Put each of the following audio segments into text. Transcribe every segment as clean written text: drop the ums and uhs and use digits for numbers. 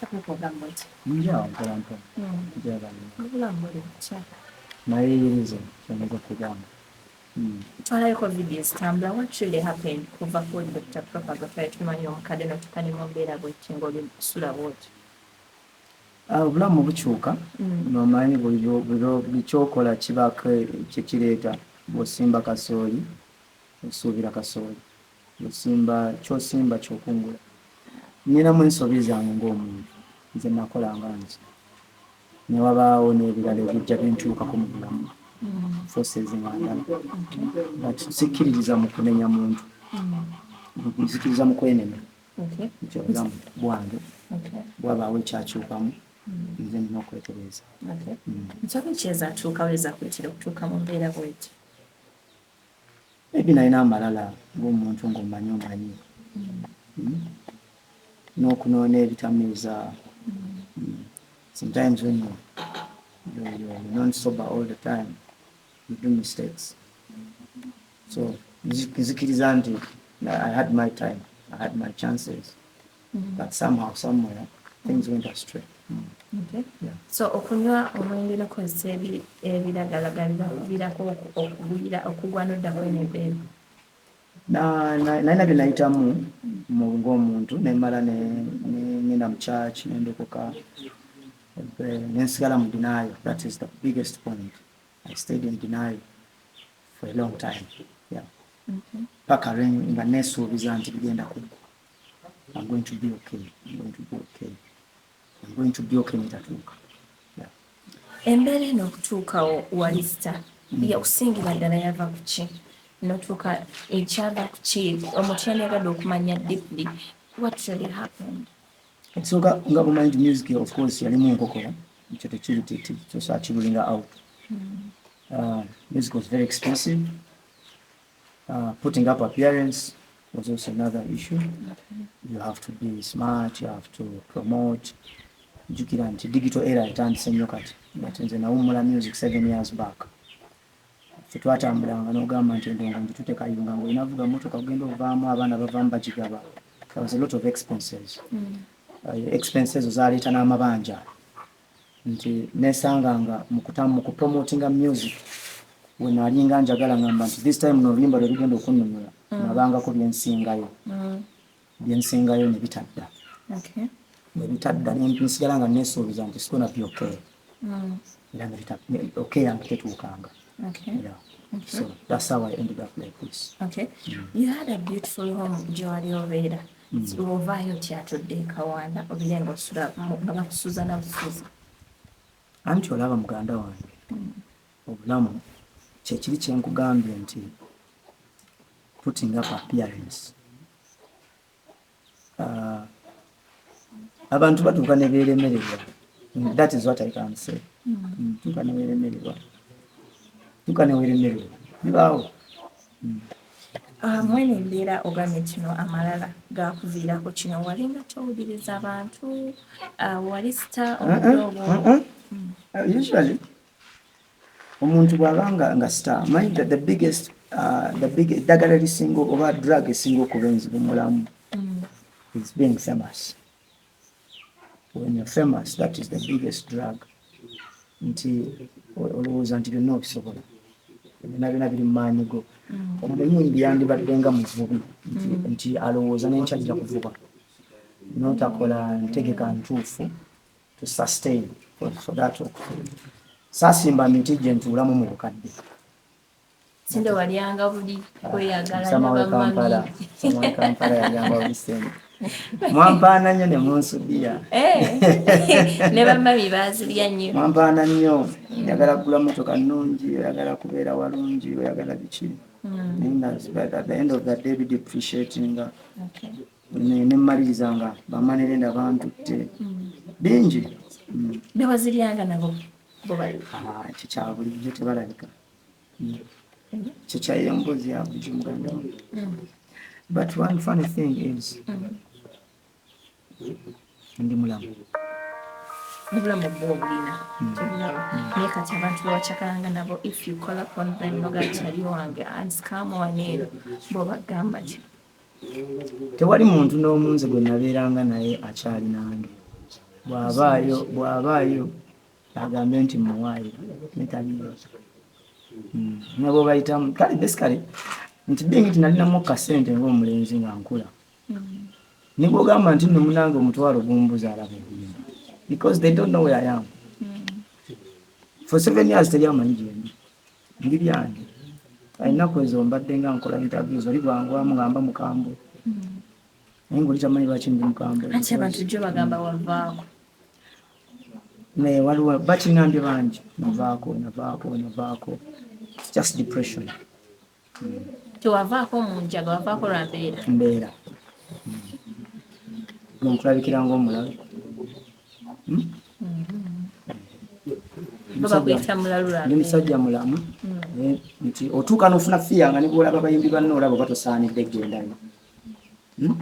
Obulamu butya? Njawo mpola mpola. Njagala. Obulamu buli butya? Nayeyiriza kyoneza kugamba. Twalayoko video ezitambula. What really happened kuva ku Dr Propa gwe twali tumanyi omukadde n'otuuka ne mu mbeera bweti ng'oli kusula bwoti? Ah, obulamu bukyuka. Nomanyi buli kyokola kibaako kyekireeta. Bw'osimba kasooli osuubira kasooli, osimba kyosimba kyokungula. Ninamu ensobi zange ng'omuntu, nze nakola nga nze, ne wabaawo n'ebirala ebijja bintuukako mu bulamu, forces nga ndala, but sikkiririza mu kunenya muntu, nzikiriza mu kwenenya nti obulamu bwange bwabaawo ekyakyukamu, nze nina okwetereeza. Nsobi ki ezatuukawo ezakuyitira okutuuka mu mbeera bweti? Maybe nalina amalala ng'omuntu ng'omanyi omanyi n'okunoonya ebitamiiza. Sometimes when you're not sober all the time, you do mistakes. So nzikiriza nti I had my time, I had my chances, but somehow, somewhere, things went astray. Yeah. So okunywa omwenge n'okukozesa ebiragalagala bibakuviirako okugwira okugwa n'odda kweno embeera? Nalina bye nayitamu ng'omuntu, nemala ngenda mu church nendokoka, nensigala mu denial. That is the biggest point. I stayed in denial for a long time, yeah. Paka lwe nga nesuubiza nti bigenda kuggwa, I'm going to be okay, I'm going to be okay, I'm going to be okay, netatuuka, yeah. Embeera eno okutuukawo wali star okusingira ddala yava ku ki? Notuuka ekyava ku ki? Omuntu yandiyagadde okumanya deeply what really happened. Ekisooka, nga bumanyi nti music of course yalimu enkokola, ekyo tekiri tosobola kirulinga out. Music was very expensive. Putting up appearance was also another issue. You have to be smart, you have to promote. Jjukira nti digital era etandise nnyo kati, but nze nawummula music 7 years back. Ffe twatambulanga n'ogamba nti endongo ngitutte Kayunga, ng'olina vuga motoka ogenda ovaamu, abaana bavaamu bagigaba. There was a lot of expenses. Expenses ezo zaleeta n'amabanja, nti nesanga nga mu kupromotinga music we nalinga njagala ngamba nti this time n'oluyimba lwe lugenda okunnunula, nabangako byensingayo byensingayo ne bitadda. Ne bitadda, nsigala nga nesuubiza nti it's gonna be okay, era ne okay yange tetuukanga. Yeah. So that's how I ended up like this. Okay. You had a beautiful home gye wali obeera. Ovaayo kyatudde e Kawanda obeere ng'osula nga bakusuza na busuzi? Anti olaba muganda wange, obulamu kyekiri kyenkugambye nti putting up appearance, abantu batuuka ne beeremererwa. That is what I can say. Tuuka ne weeremererwa, tuuka ne weeremererwa, bibaawo. Ah, mwene embeera ogambye kino amalala gakuviirako kino, walinga towuliriza abantu, ah, wali star obudde obwo? Usually omuntu bw'aba nga star, manyi the biggest, the big eddagala erisinga oba drug esinga okuba enzibu mulamu is being famous. When you're famous, that is the biggest drug, nti olowooza nti byonna obisobola, byonna byonna biri mu maanyi go. Omuyimbi yandibadde nga muvubi, nti alowooza n'enkyajja kuvuba, notakola ntegeka ntuufu to sustain for that. Saasimba miti gye ntuulamu mu bukadde. Sinde walyanga buli kweyagala. Musama we Kampala, Musama we Kampala yalyanga buli sente. Mwampaana nnyo ne munsudiya. Eh, ne bamami baazirya nnyo. Mwampaana nnyo. Oyagala kugula motoka nnungi, oyagala kubeera walungi, oyagala biki, naye nga at the end of the day bidepreciatinga. Ne mmaliriza nga bamanerenda bantutte bingi. Bewaziryanga nabo bo bali? Ah, ekyo kya bulijjo, tebalabika. Ekyo kyayo emboozi ya bulijjo, muganda wange. But one funny thing is ndi mulamu. Obulamu bwo obulina tobulaba, naye kati abantu bewacakalanga nabo, if you call upon them nogakyali wange ansikamu waneero, bwobagamba ki? Tewali muntu n'omu nze gwe nabeeranga naye akyali nange. Bw'abaayo, bw'abaayo agambe nti muwaayiro netaliyo. Ne bw'obayitamu kale, basically nti being nti nalinamu kasente ng'omulenzi nga nkula, ne bw'ogamba nti nno munange omutwalo gumbuza, alaba obuyimba, because they don't know where I am. For 7 years teri amanyi gyendi, ndi byange. Ennaku ezo mbadde nga nkola interviews, oli bwangwamu ngamba mukambwe, naye ngaoli tamanyi lwaki ndi mukambwe. Anti abantu jjo bagamba wavaako. Naye waliwo bakiŋŋambye bangi, navaako, navaako, navaako. It's just depression. Tewavaako mu njaga, wavaako lwa mbeera. Mbeera. Gwe nkulabikira ng'omulabe? Hmm? Bo bakuyita mulalu lwa Ndi mbeera. musajja mulamu. Nti otuuka n'ofuna fiya nga ne bwolaba bayimbi banne, olaba oba tosaanidde gendayo. Hmm?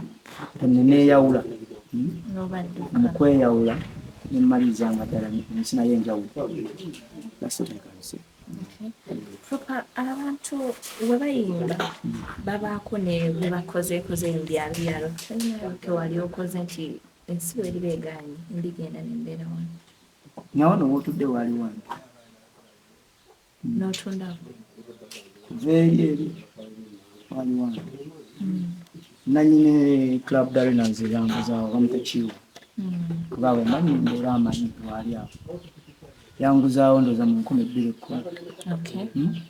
Neneeyawula. Hmm? N'obadduka. Mu kweyawula nemmaliriza nga ddala ensi naye enjawulo. That's what I can say. Propa, abantu we bayimba babaako ne bwe bakozeekoze mu byalo byalo, tolinayo wali okoze nti ensi bweri beegaanye ndigenda nembeera wano? Nawo no wootudde waali wano. N'otundako? Kuva eri eri waali wano. Nanyini Club Darinans eyanguzaawo bamuta Kiwa, kuba we manyi mbeera amanyi waali awo yanguzaawo, ndooza mu 2010.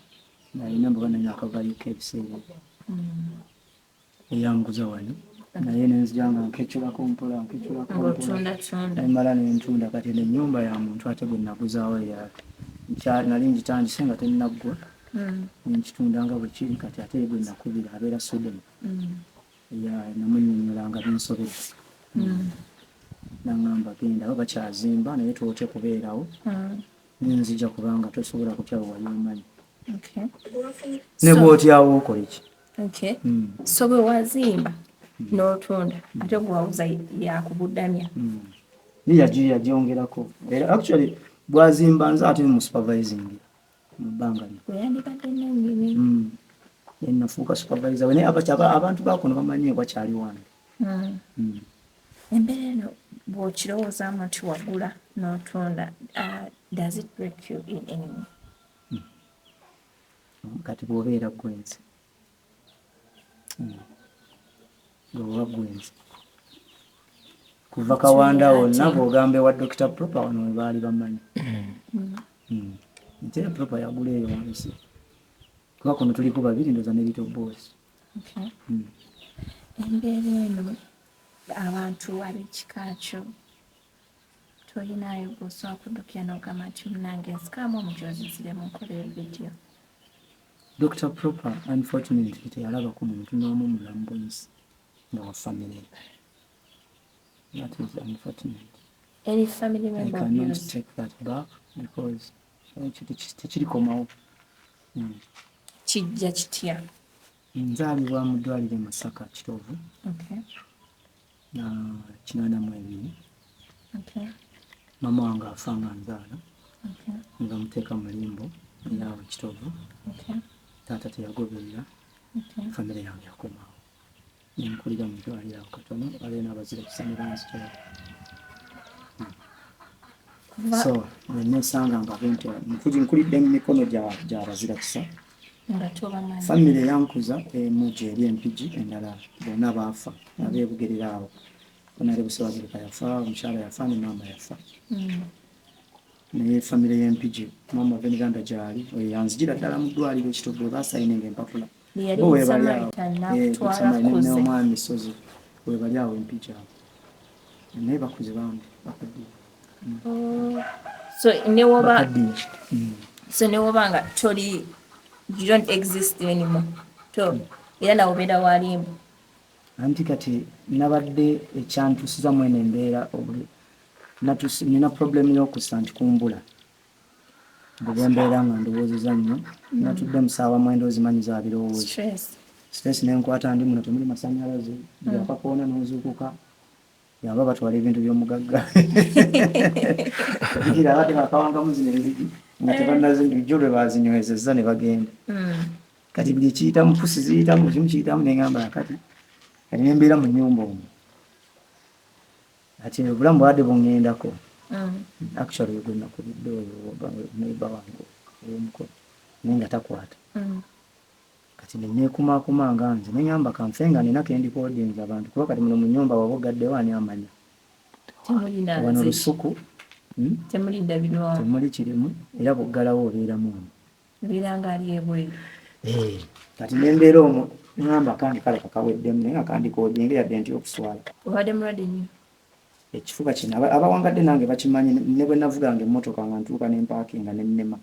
Nalina mbuba nanyina akavaliko ebiseera ebyo, eyanguza wano, naye nenzija nga nkeculako mpola, nkeculako mpola. Ng'otundatunda. Nemala nentunda. Kati eno ennyumba ya muntu ate gwe naguzaawo nali ngitandise nga tennaggwa, nenkitunda nga bwe kiri. Kati ate gwe nakubira abeera Sweden, namunnyonnyola nga binsobedde, naŋŋamba genda ba bakyazimba naye twotya kubeerawo. Nenzija kubanga tosobola kutya bwe wali omanyi ne bw'otyawo okola ki. Okay. So bwe wazimba n'otunda, ate gwe wawuza yakubuddamya? Ye yagyongerako era actually bwazimba nze ate mu supervising mu bbanga lyo. Gwe yandibadde nannyini. Nafuuka supervisor we, naye abantu bakuno bamanyi wakyali wange. Embeera eno bw'okirowoozaamu nti wagula n'otunda, does it break you in any way? Kati bw'obeera gwenzi, bw'oba gwenzi kuva Kawanda wonna bw'ogamba ewa Dr Proper wano we baali bamanyi nti era Proper yagula eyo wansi, kuba kuno tuliko babiri ndooza ne Little Boss. Okay. Embeera eno, abantu ab'ekika kyo tolinayo gw'osobola kuddukira n'ogamba nti munange nsikaamu omujoozi nziremu nkola vidiyo? Dr Proper unfortunately teyalaba ku muntu n'omu mulamu bwensi nga wa family. That is unfortunate. Any family I member of cannot yours? take that back because ekyo tekirikomawo. Kijja kitya? Nzaalibwa mu ddwaliro e Masaka Kitovu na 82. Maama wange afa nga nzaala, nga muteeka mu limbo eyaawe Kitovu. Taata teyagoberera. Famire yange yakomawo, nenkulira mu ddwaliro awo katono, waliwo n'abazira kisa ne banzitwala. So nesanga nga bwentyo nkulidde mu mikono gya bazira kisa. Nga tobamanyi? Famire eyankuza emu gyeri Empigi, endala bonna baafa abeebugerera awo. Onale Busabagereka yafa, omukyala yafa, ne maama yafa. Naye famire y'Empigi, maama Veneranda gyali, oyo yanzigira ddala mu ddwaliro Ekitovu we basayininga empapula. Yali Bo webali awo. Samaritan Eh, n'akutwala Samaritan kuze. n'omwami Sozi webali awo Empigi awo, naye bakuze bambi, bakaddiye. Oh. So newoba Bakaddiye. So newoba nga toli, you don't exist anymore, to era nawe obeera walimbo. Anti kati nabadde ekyantusiza mwene embeera nina problem y'okussa nti kumbula bwe mbeera nga ndowoozeza nnyo. Natudde mu ssaawa 9, ozimanyi za birowoozo. Stress. Stress nenkwata, ndi muno temuli masanyalaze, buli akakoona n'ozuukuka yaba batwala ebintu by'omugagga. Jjukira abadde bakawangamu zino enzigi nga tebannazinjjo lwe bazinywezezza ne bagenda. Kati buli ekiyitamu, pusi ziyitamu, kimu kiyitamu, neŋŋamba kati kati nembeera mu nnyumba omwo. Ati obulamu bwadde buŋŋendako. Actually gwe nakubidde oyo neighbor wange ow'omukono, naye nga takwata. Kati neneekumaakuma nga nze neŋŋamba kanfe nga nina kendikodinza abantu, kuba kati muno mu nnyumba waba ogaddewo ani amanya. Temulina wano nzigi. Lusuku, Temuli ndabirwamu. Temuli kirimu, era bw'oggalawo obeeramu omwo. Obeera nga ali ebweru. Eh, kati nembeera omwo, ŋŋamba kange kale kakaweddemu, naye nga kandikodinga yadde nti okuswala. Obadde mulwadde nnyo? Ekifuba kino abawangadde nange bakimanyi, ne bwe navuganga emmotoka nga ntuuka nempaakinga nennema.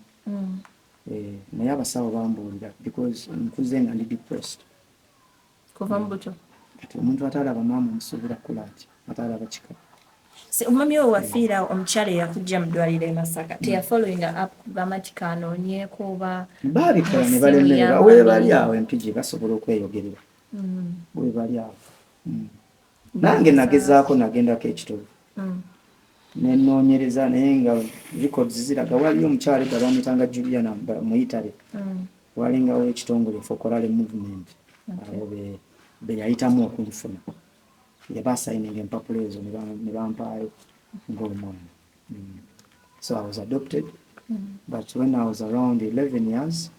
Eh, naye abasawo bambuulira because nkuze nga ndi depressed. Kuva mu buto? Kati omuntu atalaba maama omusuubira kukula ati atalaba kika? Omwami we wafiira, omukyala eyakujja mu ddwaliro e Masaka, teyafollowinga up kugamba nti kanoonyeeko oba Baabikola mu ne ssimu balemererwa. ya Weebali mami? awo empigi basobola okweyogerera. Weebali awo. Nange nagezaako, nagendako ekitovu nenoonyereza, naye nga records ziraga waliyo omukyala edda bamuyitanga Juliana Muyitale. Walingawo ekitongole Focolare Movement, abo be yayitamu okunfuna, yabasayininga empapula ezo ne bampaayo ng'omwana. So I was adopted, but when I was around 11 years,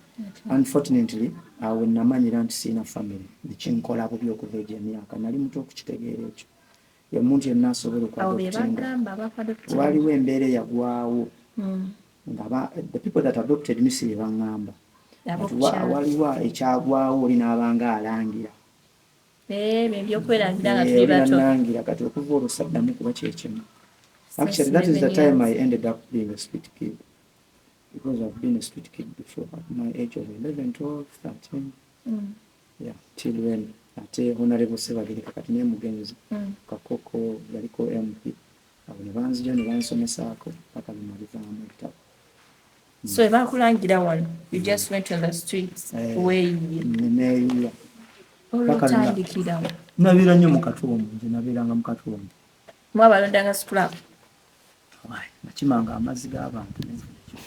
unfortunately, awo namanyira nti siina family, nekinkola bubi okuva egyo emyaka nali muto okukitegeera ekyo omuntu yenna asobola Abo be okuadoptinga. bagamba abakuadoptinga? Waliwo embeera eyagwawo nga the people that adopted me si be baŋŋamba. But Ab'okukyalo. waliwo ekyagwawo, oli n'abanga alangira. Eh, bye byokwerangira nga Eh, tuli oli bato. nanangira. Kati okuva olwo saddamu kuba kyekimu. Actually, Since that is the 11 time I years. ended up being a street kid, because I've been a street kid before at my age of 11, 12, 13. Yeah, till when ate Honorable Ssebagereka, kati naye mugenzi, Kakoko, yaliko MP, abo ne banzija ne bansomesaako paka bwe nalivaamu ebitabo. So ebakulangira wano, you just went on the streets? Eh. Weeyiye? Neeyiya. Paka Olwotandikirawo? Nabeera nnyo mu katuumu, nze nabeeranga mu katuumu. Mwabalondanga scrap? Wai, nakimanga amazzi g'abantu nenfuna ekyo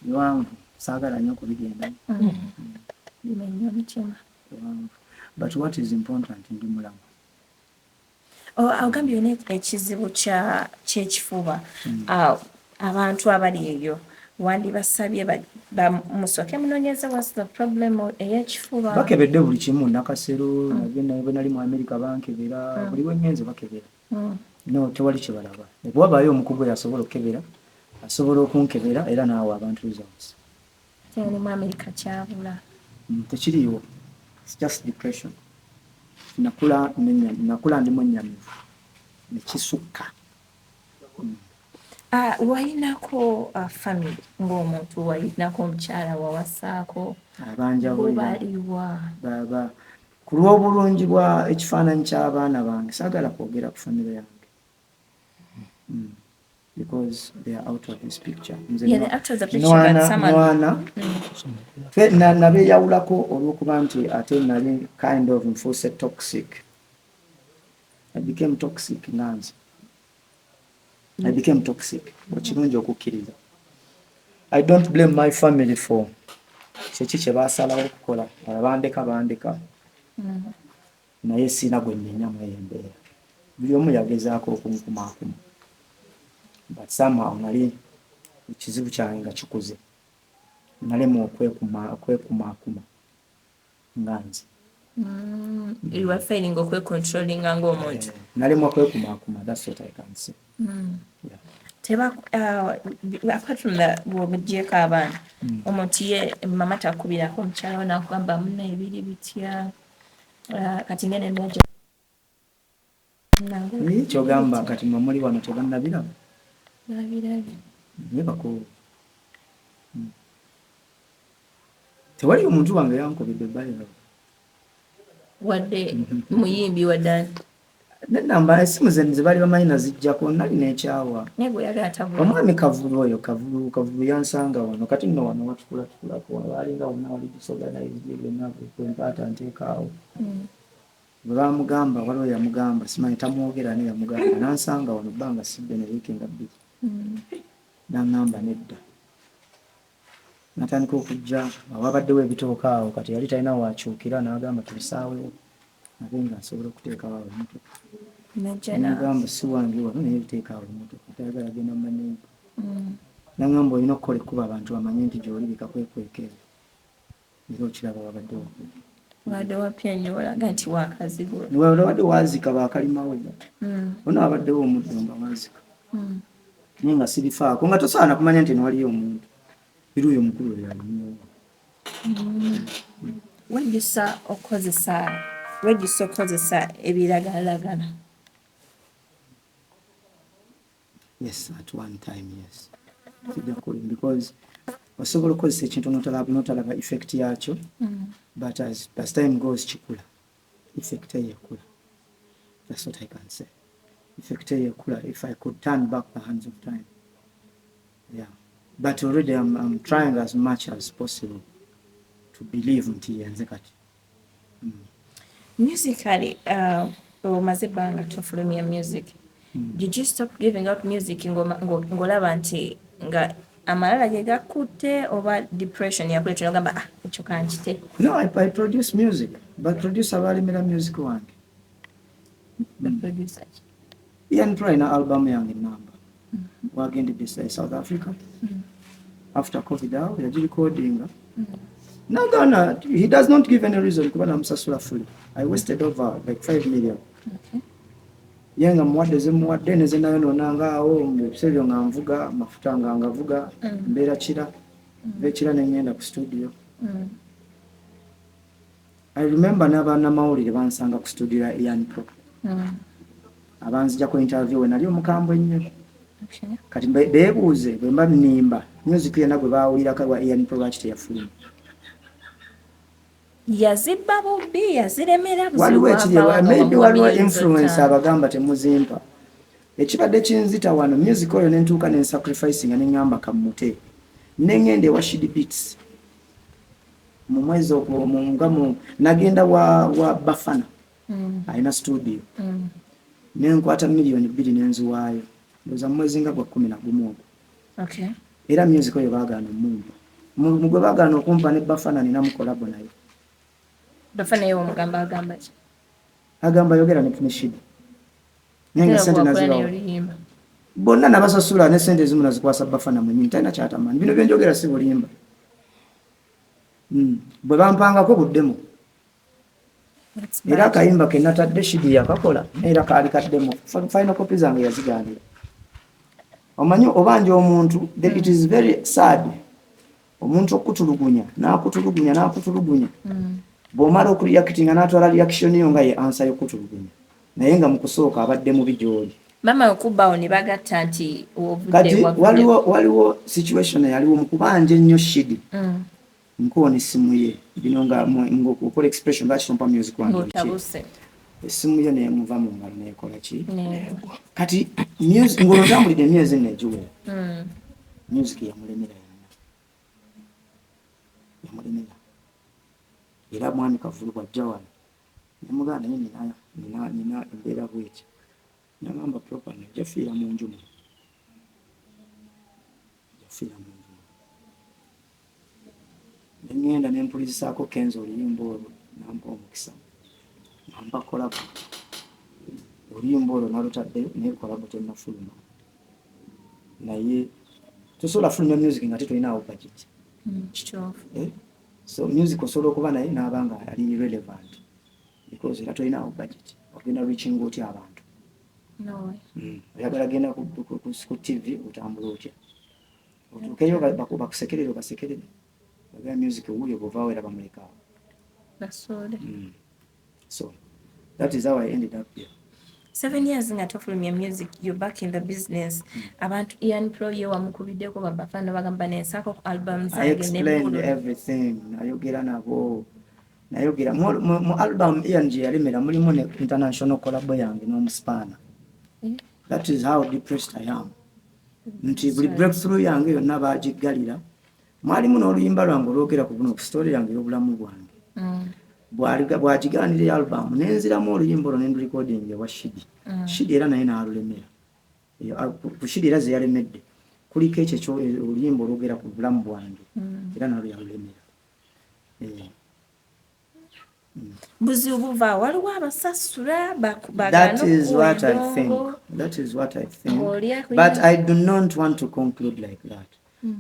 biwanvu, saagala nnyo kubigendamu. Bimenya omutima. Biwanvu, but what is important, ndi mulamu. Oh, ogambye olina ekizibu ky'ekifuba. Ah, abantu abali eyo wandibasabye musooke munoonyeze what's the problem ey'ekifuba. Bakebedde buli kimu, Nakasero nagenda, bwe nali mu America bankebera, buli wengenze bakebera. No, tewali kyebalaba. Bwe wabaayo omukugu yasobola okukebera, asobola okunkebera era naawe abantu results. Kyali mu America kyabula. Tekiriiwo. It's just depression. Nakula nakula ndi mwennyamivu nekisukka. Ah, walinako family ng'omuntu, walinako omukyala, wawasaako? Abanjabulira. Baliwa? Baba ku lw'obulungi bwa ekifaananyi ky'abaana bange saagala kwogera ku famire yange, because they are out of this picture. Nze Yeah, they're out of the picture, but someone- nwana nabeeyawulako olw'okuba nti ate nali kind of nfuuse toxic. I became toxic nga nze. I became toxic. Ekirungi okukkiriza. I don't blame my family for kyeki kye baasalawo okukola. Bandeka bandeka. Naye siina gwe nnenya mu eyo embeera. Buli omu yagezaako okunkumaakuma. But somehow nali ekizibu kyange nga kikuze. Nalema okwekumaakuma nga nze. You were failing okwecontrollinga ng'omuntu. Eh, nalemwa kwekumaakuma, that's what I can say. Yeah. Teba apart from that, bw'omugyeko abaana, omuntu ye mama takubirako omukyala we nakugamba munna ebiri bitya? Kati ngene embeera Naye kyogamba kati mwe muli wano tebannabiraba? Babirabye. Naye bakoowu. Tewali omuntu wange yankubidde bayiro. Wadde muyimbi, wadde ani? Nenamba esimu ze baali bamanyi nazijjako, nali nekyawa. Naye gwe yagala tabula. Omwami Kavulu oyo, Kavulu, Kavulu yansanga wano. Kati nno wano watukulatukulako, waalinga wonna wali disorganized byonna, kwempaata nteekaawo. Bwe bamugamba, waliwo yamugamba, simanyi tamwogera, naye yamugamba nansanga wano bbanga sidde ne wiiki nga 2. Naŋŋamba nedda, natandika okujja awabaddewo ebitooka awo. Kati yali talina wakyukira, n'agamba tubisaawewo abe nga asobola okuteekawo awo emmotoka. Nagamba si wange wano, naye biteekaawo emotoka, tayagala genda mumaneega. Nagamba olina okukola ekkuba abantu bamanye nti gyoli, bikakwekweka era okiraba wabadde wapya. Wadde wapya nnyo, olaga nti wakazigula. Wabadde wazika bakalimawo ona, wabaddewo omuddo nga wazika, naye nga sibifaako, nga tosaana kumanya nti eno waliyo omuntu, era oyo omukulu oyo alimyewo. Wejjusa okukozesa ebiragalalagala? Yes, at one time, yes. Sijja kulimba, because osobola okukozesa ekintu notalaba effect yakyo, but as time goes kikula, effect eyo ekula. That's what I can say, effect eyo ekula. If I could turn back the hands of time, yeah, but already I'm trying as much as possible to believe nti yenze kati. Musically, omaze ebbanga tofulumya music. Did you stop giving out music ng'olaba nti nga amalala ge gakutte, oba depression yakuleetera ogamba, "Ah, ekyo kankite"? No, I produce music, but producer balimira music wange. The producer ki? Ian Pro na album yange namba wagendedde South Africa after COVID, awo yagirecordinga nagana. He does not give any reason, kuba namusasula fully. I wasted over like 5 million. Ye nga muwadde zemuwadde nezenayonoonanga awo ebiseera ebyo, nga nvuga amafuta, nga ngavuga mbeera kira nva ekira nengenda ku studio. I remember n'abannamawulire bansanga ku studio ya Ian Pro, abanzijako interview we nali omukambwe ennyo. Kati beebuuze bwe mba nnimba, music yenna gwe baawulirako wa Ian Pro lwaki teyafuluma? Yazibba bubbi, yaziremera? Waliwo ekiri, maybe waliwo influence abagamba temuzimpa. Ekibadde kinzita wano music oyo, nentuuka nensacrifice nga neŋŋamba kammute, neŋŋenda ewa Shidi Beats mu mwezi ogwo nga nagenda wa Bafana, alina studio, nenkwata 2 miliyoni nenziwaayo, ndowooza mu mwezi nga gwa 11 ogwo. Era music oyo baagaana omumpa. Mu gwe baagaana okumpa ne Bafana ninamu collabo naye. Bafana ye omugamba agamba ki? Agamba yogera ne Shidi, naye nga Era sente bwakola naye nazibawa. Oluyimba. Bonna nabasasula, ne sente ezimu nazikwasa Bafana mwenyini, talina kyatamanyi. Bino byenjogera si bulimba. Bwe bampangako buddemu. That's Era bad. akayimba ke natadde Shidi yakakola, naye era kaali kaddemu. Final copy zange yazigaanira. Omanyi obanja omuntu, it is very sad omuntu okutulugunya n'akutulugunya n'akutulugunya, bw'omala okureactinga n'atwala reaction yo nga ye answer y'okutulugunya, naye nga mu kusooka abadde mubi gy'oli. Mama okubbaawo ne bagatta nti ovudde Kati wavudde. waliwo situation eyaliwo mu kubanja ennyo Shidi. Nkoona essimu ye, bino nga ng'okola expression lwaki tompa music wange, biki. Ng'otabuse. Essimu ye nemuva mu ngalo nekola ki? Neegwa. Kati ng'olwo ntambulidde emyezi nno egiwera, music yamulemera yenna, yamulemera. Era mwami Kavulu bwajja wano nemugamba, naye nina embeera bweti, nagamba proper najja fiira mu nju muno, ajja fiira mu nju muno. Neŋŋenda nempulizisaako Kenzo oluyimba olwo, nampa omukisa, nampa collabo. Oluyimba olwo nalutaddeyo, naye collabo tennafuluma. Naye tosobola fulumya music nga tetolinawo budget. Kituufu. Eh? So music osobola okuba naye naaba nga ali irrelevant, because era tolinawo budget, ogenda reaching otya abantu? No way. Oyagala genda ku TV, otambula otya otuukeyo bakusekerere, obasekerere bagamba music wuuyo, bwovaawo era bamulekaawo. Basoole. So that is how I ended up here. 7 years nga tofulumya music, you're back in the business. Abantu Ian Pro ye wamukubiddeko, babafana bagamba nensaako ku album I zange explained nebbulu. everything, nayogera nabo, nayogera mu album Ian gye yalemera mulimu ne international collabo yange n'omuspaana. That is how depressed I am, nti buli breakthrough yange yonna bagiggalira. Mwalimu n'oluyimba lwange olwogera ku buno story yange ey'obulamu bwange. Bwagigaanira album, nenziramu oluyimba olwo nendurecording ewa Shidi. Shidi era naye n'alulemera. Eyo, ku Shidi era ze yalemedde kuliko ekyo oluyimba olwogera ku bulamu bwange, era nalwo yalulemera. Eh. Buzibu buva waliwo abasasula. That is what I think. That is what I think. But I do not want to conclude like that.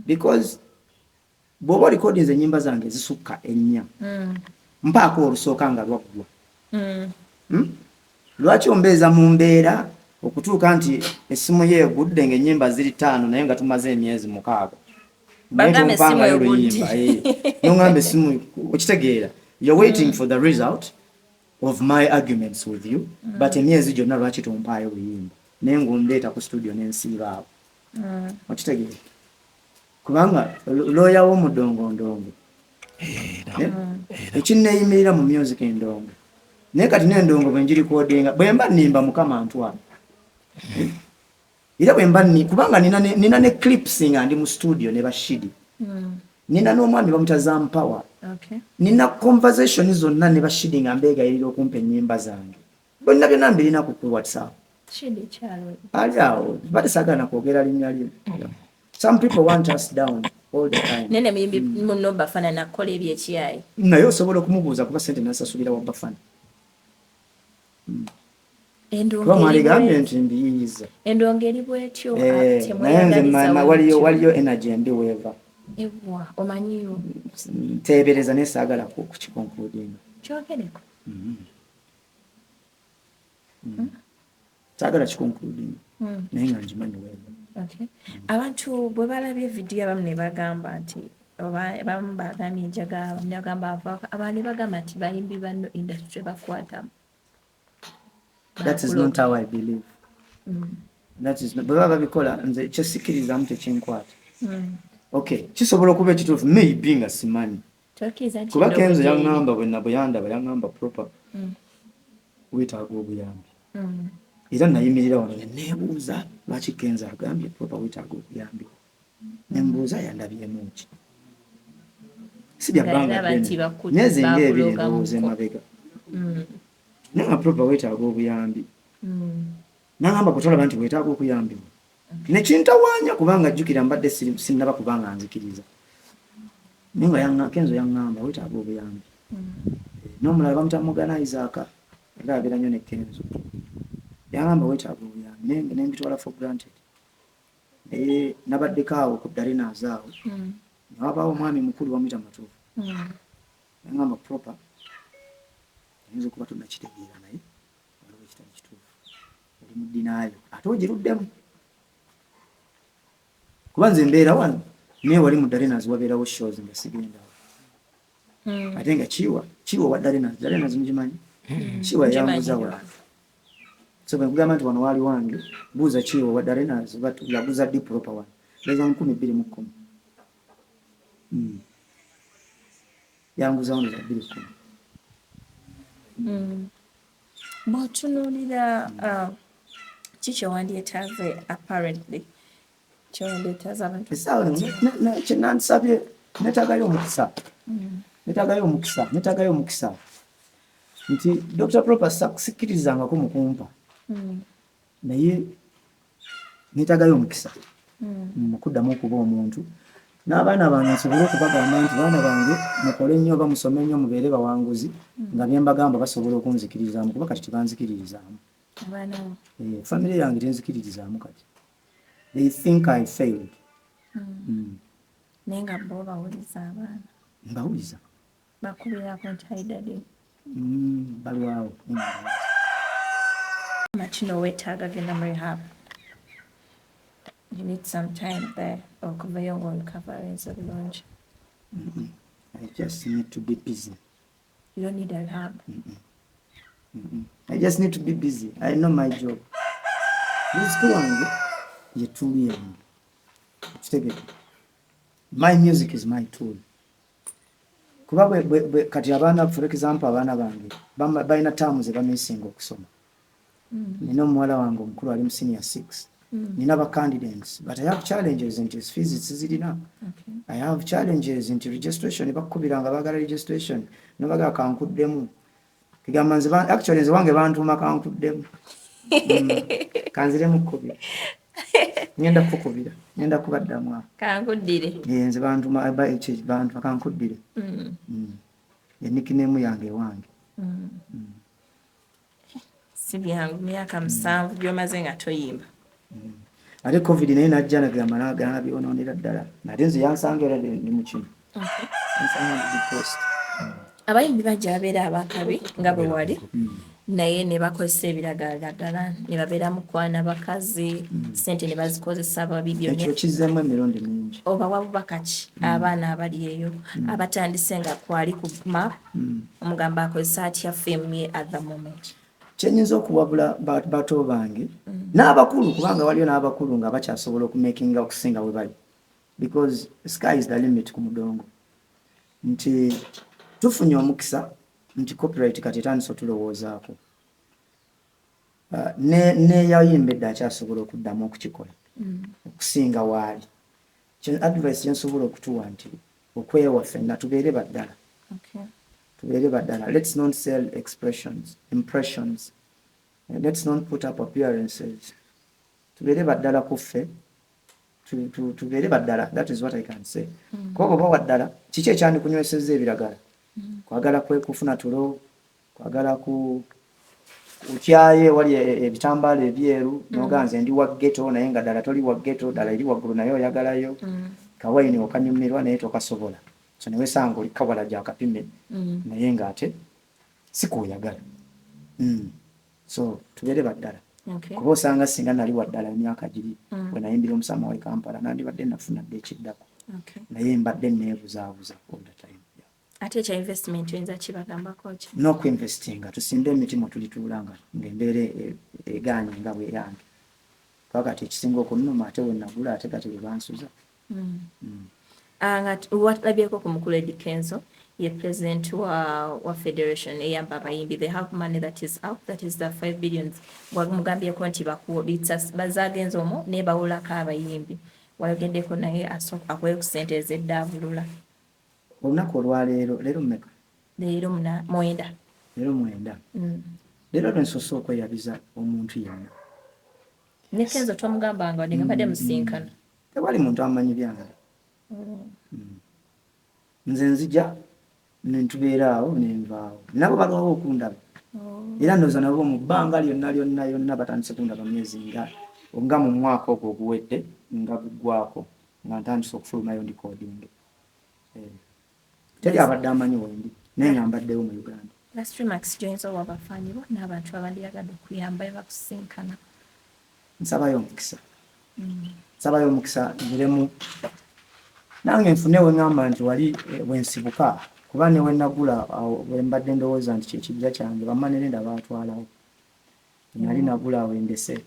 Because bw'oba recordings ennyimba zange zisukka ennya. Mpaako olusooka nga lwaggwa. Lwaki ombeeza mu mbeera okutuuka nti essimu ye egudde ng'ennyimba ziri ttaano, naye nga tumaze emyezi 6? Naye Bagambe essimu tompangayo egudde. luyimba, eh. Noŋŋamba essimu, okitegeera, you're waiting for the result of my arguments with you, but emyezi gyonna lwaki tompaayo luyimba, naye ng'ondeeta ku studio n'ensiiba awo? Okitegeera, kubanga looya w'omudongondongo. Eh? Ekinneeyimirira mu music endongo, naye kati n'endongo bwe ngirikodinga, bwe mba nnimba, Mukama ntwala. Eh? Era bwe mba kubanga nina ne clips nga ndi mu studio ne Bashidi. Nina n'omwami bamuyita Zampawa. Nina conversation zonna ne Bashidi nga mbeegayirira okumpa ennyimba zange. Bonna byonna mbirina ku WhatsApp. Shidi kyalo. Ali awo bade saagala na kwogera linnya lye. Some people want us down all the time. Nene muyimbi muno Bafana nakola ebyekiyayi. Naye osobola okumubuuza, kuba sente nasasulira wa Bafana. Endongo kuba eri mwaligambye nti mbiyiyiza. Endongo eri bwetyo. Eh, naye nze temweyagaliza waliyo bwetyo. Waliyo energy embi weeva. Ewa omanyiyo. Nteebereza, naye saagala kukiconcludinga. Kyogereko. Saagala kiconcludinga, naye nga ngimanyi weeva. Okay. Abantu bwe balabye vidiyo, abamu ne bagamba nti oba abamu bagambye enjaga, abamu ne bagamba ava, abalala ne bagamba nti bayimbi banno industry bakwatamu. That is not how I believe. That is not, bwe baba babikola, nze kyesikirizamu tekinkwata. Okay, kisobola okuba ekituufu, maybe nga simanyi. Tokkiriza nti Kuba Kenzo endongo gy'eri. yaŋŋamba, bwe yandaba yaŋŋamba, "Proper, weetaaga obuyambi." Era nayimirira wano ne neebuuza lwaki Kenzo agambye, "Proper, weetaaga obuyambi." Nembuuza yandabyemu ki? Si bya Nga bbanga yalaba ddene, nti myezi nga 2 bakulogamuko. ndowooza emabega. Naye nga, "Proper, weetaaga obuyambi." Nagamba, "Kutolaba nti weetaaga okuyambibwa?" Nekintawaanya, kubanga jjukira mbadde sinnaba kubanga nzikiriza, naye nga Kenzo yaŋŋamba, "Weetaaga obuyambi." N'omulala bamuta Mugana Isaac, era abeera nnyo ne Kenzo, yaŋŋamba, "Weetaaga obuyambi." Naye nembitwala for granted. Naye nabaddeko awo ku Darenas awo, newabaawo omwami mukulu bamuyita Matuufu. Yaŋŋamba, "Proper, oyinza okuba tonnakitegeera, naye waliwo ekitali kituufu, oli mu ddinaayo ate ogiruddemu." Kuba nze mbeera wano, naye wali mu Darenas wabeerawo shows nga sigendawo. Ate nga kiwa kiwa wa Darenas, Darenas mugimanyi? Kiwa yayambuza Ngimanyi. wano. So bwe nkugamba nti wano waali wange, buuza kiwa wa Darenas, yaguza ddi Proper wano? Leza 2010. Yanguza wano za 210. Bw'otunuulira ki kyewandyetaaze, apparently kyewandyetaaze abantu? Essaawa kyenansabye, neetaagayo omukisa, neetaagayo omukisa, neetaagayo omukisa nti Dr Proper sikkirizangako mukumpa, naye neetaagayo omukisa mu kuddamu okuba omuntu n'abaana bange, nsobole okubagamba nti, "Baana bange, mukole nnyo oba musome nnyo, mubeere bawanguzi," nga bye mbagamba basobola okunzikiririzaamu, kuba kati tebanzikiririzaamu. Abaana bo? Eh, famire yange tenzikiririzaamu kati. They think I failed. Naye nga bo bawuliza abaana? Mbawuliza. Bakubirako nti, "Hi daddy"? Balwawo. Kino weetaaga genda mu rehab. You need some time there okuvayo ng'orecoverinze bulungi. I just need to be busy. You don't need a rehab. I just need to be busy. I know my job. Music wange ye tool yange. Kitegedde? My music is my tool. Kuba bwe kati abaana, for example, abaana bange balina term ze bamisinga okusoma. Nina omuwala wange omukulu ali mu senior six. Nina ba candidates, but I have challenges nti fees sizirina. I have challenges nti registration bakubira nga baagala registration, nobagaa kankuddemu. Kigamba nze actually nze wange bantuuma kankuddemu. Kanziremu kkubira, ngenda kukubira, ngenda kubaddamu awo. Kankuddire. Eh, nze bantuma bantuma kankuddire. Ye nickname yange ewange. Si byangu, myaka 7 gyomaze nga toyimba. Ate COVID naye najja nagamba nabyonoonera ddala, ate nze yansanga era ndi mu kino, yansanga ndi depressed. Abayimbi bajja babeera abakabi nga bwe wali, naye ne bakozesa ebiragalalagala, ne babeera mu kwana bakazi, sente ne bazikozesa babi, byonna. Ekyo kizzeemu emirundi mingi. Obawa bubaka ki abaana abali eyo abatandise nga kwali ku map? Omugamba akozesa atya fame ye at the moment? Kyenyinza okuwabula bato bange n'abakulu, kubanga waliyo n'abakulu nga bakyasobola okumakinga okusinga we bali, because sky is the limit ku mudongo, nti tufunye omukisa nti copyright kati etandise otulowoozaako. Neyayimba edda akyasobola okuddamu okukikola okusinga waali. Advice gyensobola okutuwa nti okwewa ffenna tubeere baddala, tubeere baddala. Let's not sell expressions, impressions. Let's not put up appearances. Tubeere baddala ku ffe, tubeere baddala. That is what I can say. Kuba bw'oba waddala, kiki ekyandikunywesezza ebiragala? Kwagala kwe kufuna tulo, kwagala ku okyaye wali ebitambaala ebyeru, nogaa nze ndi wa ghetto, naye nga ddala toli wa ghetto, ddala eri waggulu naye oyagalayo kawayini okanyumirwa naye tokasobola. So newesanga oli kawala gyakapime, naye ng'ate si kwoyagala. So tubeere baddala, kuba osanga singa nali waddala emyaka giri bwe nayimbira omusama wa Kampala, nandibadde nafuna dde ekiddako, naye mbadde neebuzaabuza all the time. Yeah. Ate ekya investment oyinza kibagambako ki? N'okuinvestinga, tusimbe emiti mwe tulituula nga ng'embeera egaanye nga bweyange, kuba kati ekisinga okunnuma, ate we nagula, ate kati bwe bansuza. Ah, nga walabyeko ku mukulu Eddy Kenzo, ye president wa federation eyamba abayimbi. They have money that is out, that is the 5 billions. Wamugambyeko nti bazagenza omwo naye bawulako abayimbi? Wayogeddeko naye akuwe ku ssente ezeddaabulula? Olunaku olwaleero, leero mmeka? Leero 9. Leero 9. Leero lwensoose okweyabiza omuntu yenna. Ne Kenzo twamugambanga wadde nga mbadde musinkana? Tewali muntu amanyi byange. Nze nzija nentubeera awo nenvaawo, nabo balwawo okundaba. Era ndowooza nabo mu bbanga lyonna lyonna lyonna batandise kundaba myezi nga mu mwaka ogwo oguwedde nga guggwako, nga ntandise okufulumayo ndi recording. Teri abadde amanyi wendi, naye nga mbaddewo mu Uganda. Last remarks gyoyinza owa abafaanyi bo n'abantu abandyagadde okuyamba bakusinkana? Nsabayo omukisa, nsabayo omukisa nziremu nange nfune we ŋŋamba nti wali wensibuka, kuba ne wenagula awo bwe mbadde ndowooza nti kyekijja kyange, bamanerenda baatwalawo. Nali nagula awo endese,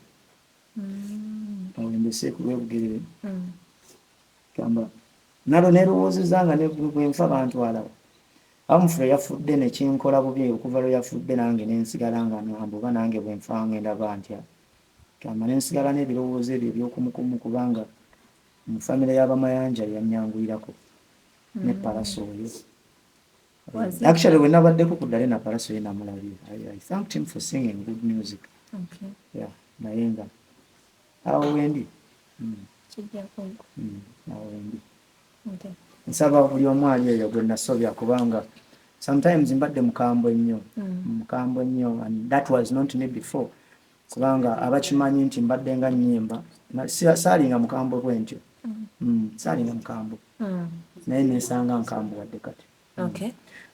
awo endese ku lw'Ebugerere. Gamba nalo nerowoozezza nga ne bwenfa bantwalawo. Amufure yafudde nekinkola bubi. Okuva lwe yafudde nange nensigala nga ŋŋamba oba nange bwenfa ngenda bantya. Gamba nensigala n'ebirowoozo ebyo ebyokumukumu, kubanga mu famire y'Abamayanja yanyanguyirako ne Pallaso oyo. Actually, we nabaddeko ku ddale na Pallaso ye namulabye. I thanked him for singing good music. Yeah, naye nga awo wendi. Awo wendi. Nsaba buli omu ali eyo gwe nasobya, kubanga sometimes mbadde mukambwe nnyo, mukambwe nnyo, and that was not me before, kubanga abakimanyi nti mbadde nga nnyimba saalinga mukambwe bwe ntyo. Saalinga mukambwe, naye nesanga nkambuwadde kati.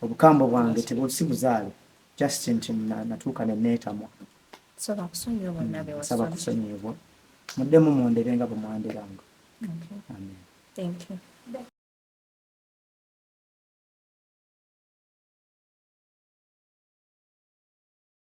Obukambwe bwange si buzaale, just nti natuuka ne neetamwa. Nsaba kusonyiyibwa, muddemu mundere nga bwe mwanderanga. Amen. Thank you.